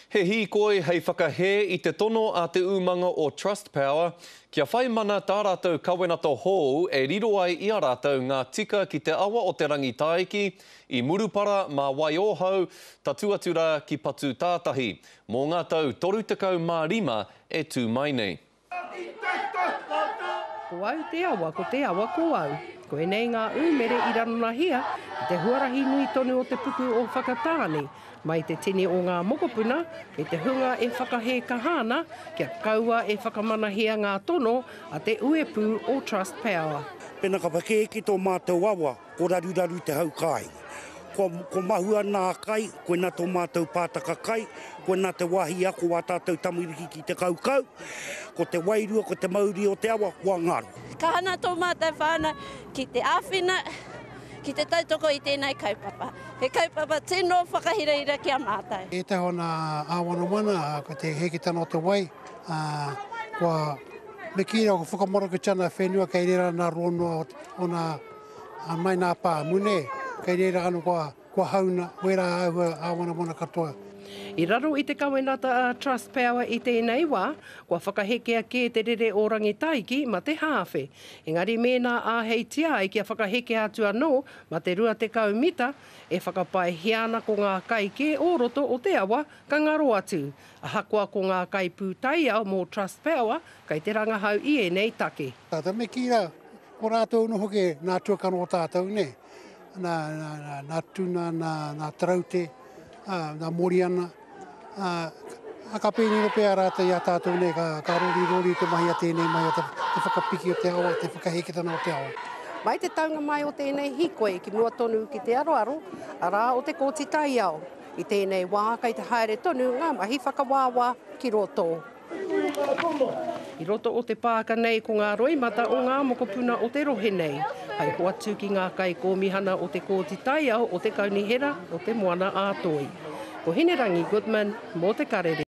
He hīkoi hei whakahē i te tono a te umanga o Trustpower kia whai mana tā rātou kawenata hou e riro ai i a rātou ngā tika ki te awa o Te Rangitāiki i Murupara mā Waiōhau tatū atu rā ki Patūtātahi mō ngā tau 35 e tū mai nei. Ko au te awa, ko te awa ko au. Koinei ngā ūmere i ranonahia ki te huarahi nui tonu o te puku o Whakatāne, mai te tini o ngā mokopuna me te hunga e whakahē kaha ana kia kaua e whakamanahia ngā tono a te uepū o Trustpower. Pena ka whakahē ki tō mātou awa, ko raruraru te hau kāinga. Kua, ko mahua nā kai, koina tō mātou pātaka kai, koina te wāhi ako a tātou tamariki ki te kaukau, ko te wairua, ko te mauri o te awa, kua ngaro. Kaha ana tō mātou whānau ki te āwhina, ki te tautoko i tēnei kaupapa. He kaupapa tino whakahirahira ki a mātou. Ētahi o nā āwanawana, ko te hēkitana o te wai, ā, kua, me kī rā, kua whakamorokitia nā whenua kei reira nā roa noa o nā A mai nā pā mune, kei reira ano kua, kua hauna, wera āhua āwanawana katoa. I raro i te kawenata a Trustpower i tēnei wā, kua whakahekea kē te rere o Rangitaiki ma te hāwhe. Engari mēnā āheitia ai kia whakahekea atu anō ma te 20 mita, e whakapaehia ana ko ngā kai kē o roto o te awa ka ngaro atu. Ahakoa ko ngā kaipūtaiao mō Trustpower kei te rangahau i ēnei take. Tātou me kī rā, Ko rātou anō hoki nā tuakana o tātou, nē, nā, nā, nā, nā Tuna, nā, nā Taraute, ā, nā Moriana, ā, ā, ka pēnei anō pea rātou i a tātou, nē, ka, ka rorirori te mahi a tēnei mahi, te, te whakapiki o te awa, te whakaheketanga o te awa. Mai te taunga mai o tēnei hīkoi ki mua tonu ki te aroaro, arā, o te Kōti Taiao. I tēnei wā kei te haere tonu ngā mahi whakawāwā ki roto. I roto o te pāka nei ko ngā roimata o ngā mokopuna o te rohe nei, hei hoatu ki ngā kaikōmihana o te Kōti Taiao o te Kaunihera o Te Moana-a-Toi. Ko Hinerangi Goodman mō Te Karere.